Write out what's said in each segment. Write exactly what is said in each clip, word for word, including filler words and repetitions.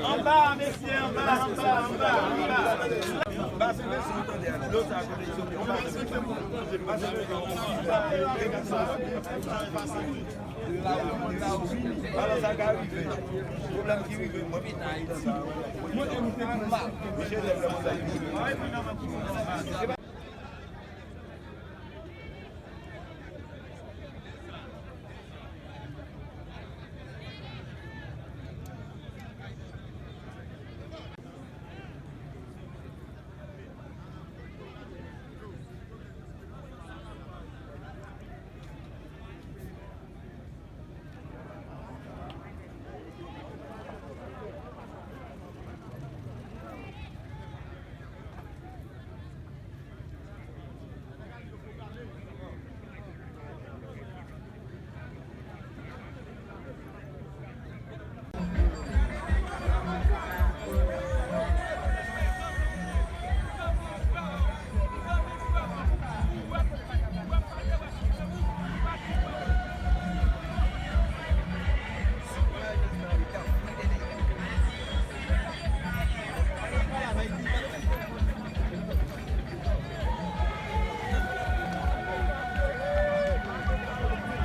Anba, mesye, anba, anba, anba, anba. Alò, sa ka rive. Pwoblèm ki rive, mwen, mwen, mwen, mwen, mwen, mwen,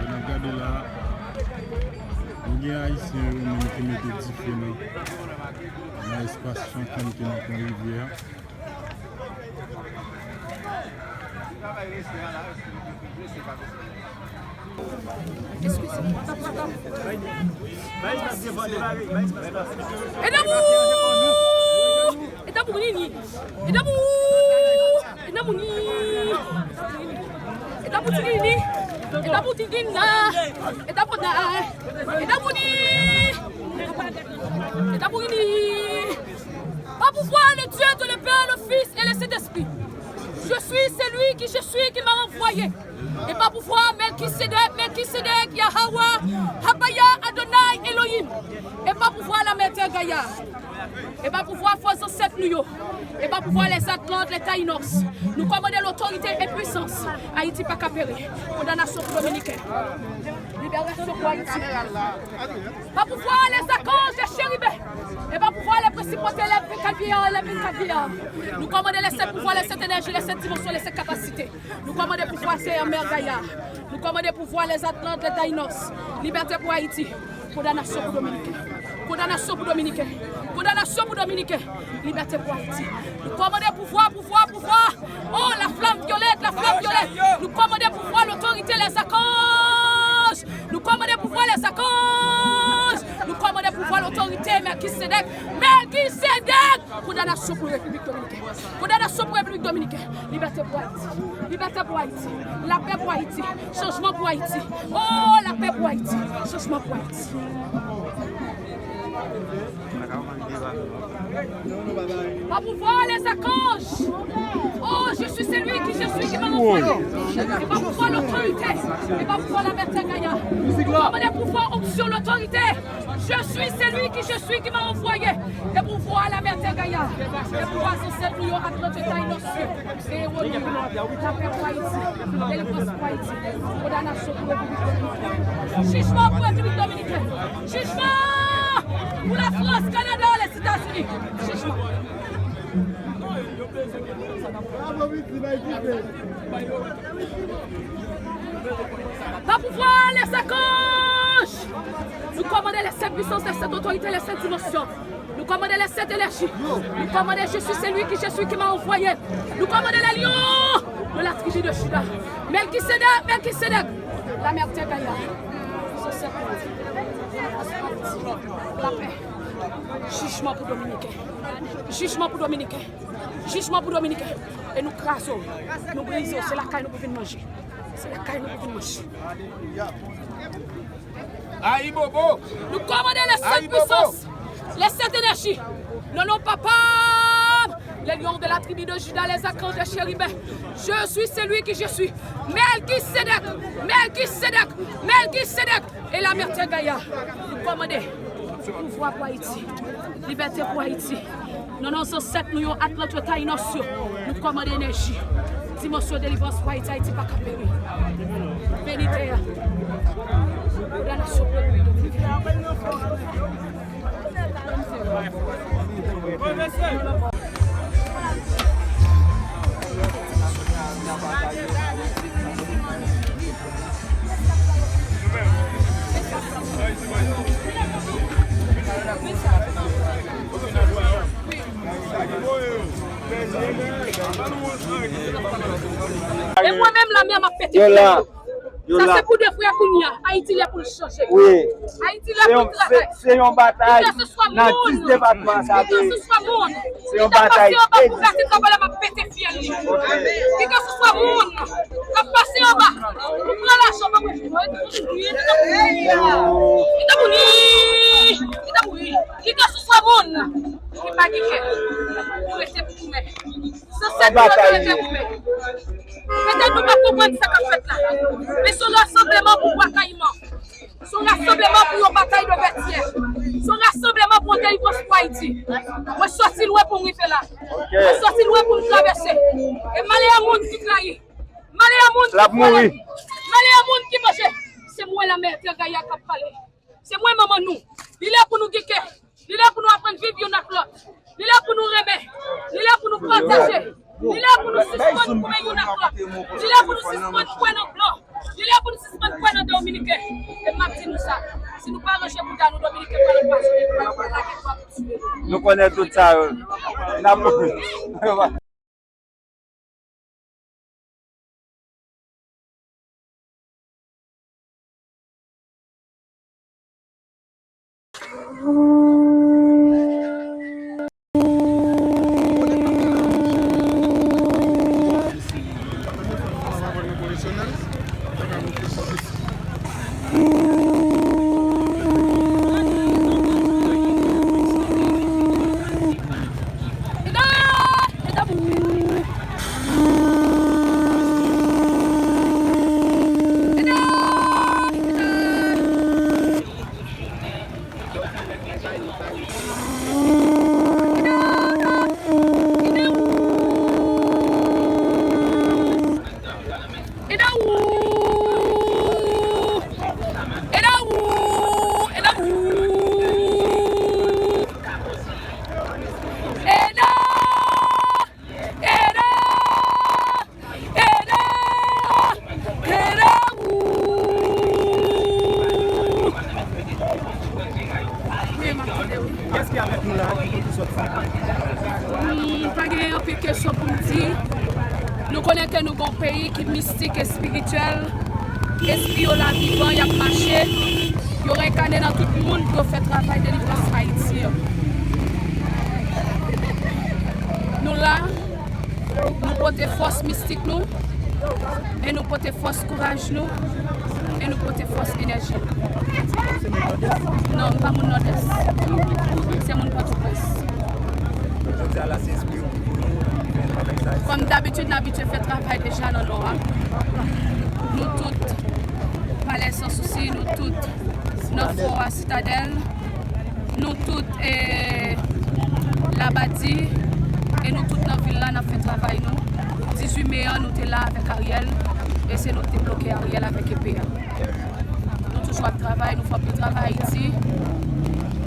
Jan n ap gade la, nou gen Ayisyen yo menm ki mete dife nan, nan espas Chanprenn ki nan Pon Rivyè a. E dabou! E dabou, Nini! E dabou! E dabou, Nini! E dabou, Nini! E dabou, Nini! E dabou, Nini! E dabou, Nini! E dabou, Nini! Par pouvoir le Dieu, de le Père, le Fils et le Saint-Esprit. Je suis celui qui je suis qui m'a envoyé. Et par pouvoir Melchisédek, Melchisédek, Yahawah, Habaya, Adonai, Elohim. Et par pouvoir la Mètè Gaya. Et par pouvoir fò zansèt nou yo. Et par pouvoir les Atlantes, les Taïnos. Nou kòmande lotorite e pwisans. Ayiti pa ka peri. Kondanasyon pou Dominiken. Liberasyon pou Ayiti. Par pouvoir les archanges, les chérubins, et par pouvoir les principautés, les vingt-quatre vieillards, les vingt-quatre vieillards. Nou kòmande les sept pouvoirs, les sept énergies, les sept dimensions, les sept capacités. Nou kòmande pouvwa Seyè Mèt Gaya. Nou kòmande pouvwa les Atlantes, les Taïnos. Libète pou Ayiti. Kondanasyon pou Dominiken. Kondanasyon pou Dominiken. Kondanasyon pou Dominiken. Libète pou Ayiti. Nou kòmande pouvwa, pouvwa, pouvwa. Oh, la flamme violette, la flamme violette. Nou kòmande pouvwa, lotorite, les archanges. Nou kòmande pouvwa, les archanges. Nou kòmande pouvwa, lotorite, Melkisedèk. Melkisedèk! Kondanasyon pou Repiblik Dominikèn. Kondanasyon pou Repiblik Dominikèn. Libète pou Ayiti. Libète pou Ayiti. Lapè pou Ayiti. Chanjman pou Ayiti. Oh, lapè pou Ayiti. Chanjman pou Ayiti. Par pouvoir les archanges. Oh, je suis celui qui je suis qui m'a envoyé. Et par pouvoir l'autorité. Et par pouvoir la Mètè Gaya. Par pouvoir onction, l'autorité. Je suis celui qui je suis qui m'a envoyé. Et pouvoir la Mètè Gaya. Et pouvoir zansèt nou yo, Atlantes, Taïnos yo. Lapè pou Ayiti. Delivrans pou Ayiti. Kondanasyon pou Repiblik Dominikèn. Jijman pou Repiblik Dominikèn. Jijman pou Lafrans, Kanada, Lèzetazini. Jijman. Par pouvoir les archanges. Nou kòmande les sept puissances, les sept autorités, les sept dimensions. Nou kòmande les sept énergies. Nou kòmande je suis celui qui je suis qui m'a envoyé. Nou kòmande les lions de la tribu de Juda. Melkisedèk, Melkisedèk. La Mètè Gaya. Lapè. Jijman pou Dominiken. Jijman pou Dominiken. Jijman pou Dominiken. E nou kraze w. Nou brize w. Se lakay nou pou vin manje. Se lakay nou pou vin manje. Ayibobo! Nou kòmande les sept puissances, les sept énergies. Non, non, papa, les lions de la tribu de Juda, les archanges, les chérubins. Je suis celui qui je suis. Melkisedèk, Melkisedèk, Melkisedèk. E la Mètè Gaya. Nou kòmande pouvwa pou Ayiti. Libète pou Ayiti. Non, non, zansèt nou yo, Atlant yo, Tayinos yo. Nou kòmande enèji. Dimansyon delivrans pou Ayiti, Ayiti pa ka peri. Veni tè a. Kondanasyon pou Louis Dominique. E mwen menm la, men m ap pete. Yo la. Yo la. Sa se pou de vre kounye a. Ayiti lè pou l chanje. Wi. Ayiti lè pou l travay. Se yon batay nan dis depatman sa. Kèlkeswa moun ki ta pase anba pou gate travay la, m ap pete fyèl li. Kèlkeswa moun k ap pase anba pou pran lajan, pa mwen. Kèlkeswa moun ki pa gen kè pou rete pou goumen. San sèt yo te rete goumen. Petèt nou pa konprann sa k ap fèt la. Men se yon rasanbleman pou Bwa Kayiman. Se yon rasanbleman pou yon batay de Vètyè. Se yon rasanbleman pou yon delivrans pou Ayiti. Mwen soti lwen pou m rive la. Mwen soti lwen pou m travèse. E malè a moun ki trayi. Malè a moun ki vòlè. Malè a moun ki manje. Se mwen lanmè tè Gaya k ap pale. Se mwen manman nou. Li lè pou nou gen kè. Li lè pou nou aprann viv youn ak lòt. Li lè pou nou renmen. Li lè pou nou pataje. Li lè pou nou sispann goumen youn ak lòt. Li lè pou nou sispann kwè nan blan. Li lè pou nou sispann kwè nan dominiken. E m ap di nou sa. Si nou pa ranje bouda nou, dominiken pral anpwazonnen nou, pral lage nou, pral tiye nou. Nou konnen tout sa yo. N ap Kiyès ki avèk nou la? Ki kote w soti? Hmm, pa gen anpil kesyon pou m di. Nou konnen ke nou gon peyi ki mistik, espirityèl. Espri yo la vivan, y ap mache. Yo renkane nan tout moun pou yo fè travay delivrans Ayiti an. Nou la, nou pote fòs mistik nou, e nou pote fòs kouraj nou, e nou pote fòs enèji nou. Non, m pa moun Nòdès. Se moun Pòtoprens. Kòm dabitid, n abitye fè travay deja nan Nò a. Nou tout Palè San Sousi, nou tout nan Fò a Sitadèl. Nou tout, eh, Labadi, e nou tout nan vil la, n ap fè travay nou. Dizuit me an, nou te la avèk Ariel, e se nou ki te bloke Ariel avèk epe a. Nou toujou ap travay, nou fè anpil travay Ayiti,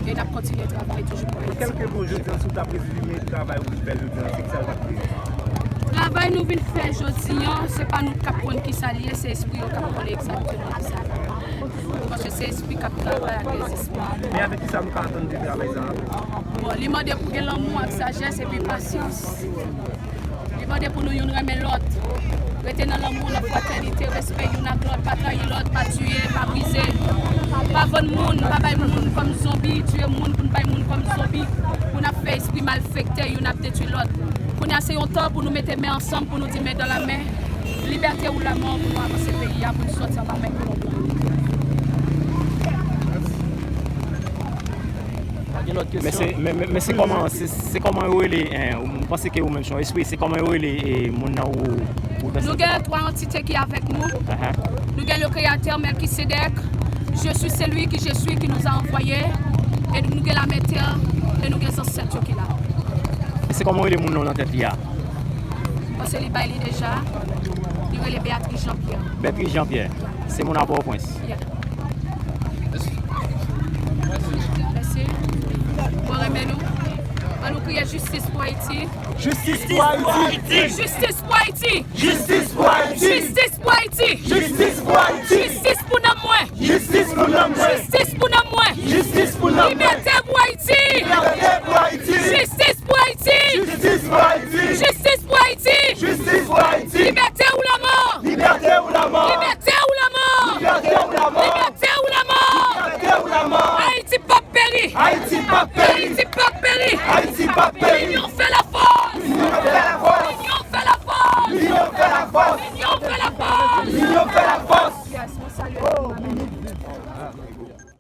e n ap kontinye travay toujou pou Ayiti. Kèlke mo jodi an, si w t ap rezime travay ou vin fè jodi an, se kisa l t ap ye? Travay nou vin fè jodi an, se pa nou k ap konn kisa l ye, se espri yo k ap konnen egzakteman kisa l ye. Paske se espri k ap travay ak dezespwa. Men avèk kisa nou ka atann de travay sa a? Bon, li mande pou gen lanmou ak sajès epi pasyans. Li mande pou nou youn renmen lòt. Rete nan lanmou, nan fratènite, respè youn ak lòt, pa trayi lòt, pa tiye, pa brize, pa vann moun, pa bay moun kòm zonbi, tiye moun pou n bay moun kòm zonbi, pou n ap fè espri malfektè, youn ap detwi lòt. Kounye a se yon tan pou nou mete men ansanm, pou nou di men dan la men, libète ou lanmò, pou nou avanse peyi a, pou n sòti anba men kolon blan. Men se, men, men, men se kòman, se, se kòman yo rele, en, m panse ke ou menm se yon espri, se kòman yo rele, e, moun nan ou, ou danse? Nou gen twa antite ki avèk nou. Ahan. Nou gen le Créateur, Melkisedèk, Je suis celui qui je suis qui nous a envoyé, e nou gen la mè tè, e nou gen zansèt yo ki la. Se kòman yo rele moun nan ou nan tèt li a? Paske li bay li deja. Li rele Beatrice Jean-Pierre. Beatrice Jean-Pierre, se moun a Pòtoprens. Yeah. Mèsi. Mwen renmen nou. An nou kriye jistis pou Ayiti. Jistis pou Ayiti! Jistis pou Ayiti. Jistis pou Ayiti! Jistis pou Ayiti. Jistis pou Ayiti! Jistis pou nanm mwen. Jistis pou nanm mwen! Jistis pou nanm mwen. Jistis pou nanm mwen! Libète pou Ayiti. Libète pou Ayiti! Jistis pou Ayiti. Jistis pou Ayiti! Jistis pou Ayiti. Jistis pou Ayiti! Libète ou lanmò. Libète ou lanmò! Libète ou lanmò. Libète ou lanmò! Libète ou lanmò. Libète ou lanmò! Ayiti p ap peri. Ayiti p ap peri! Ayiti p ap peri. Ayiti p ap peri! Inyon fè la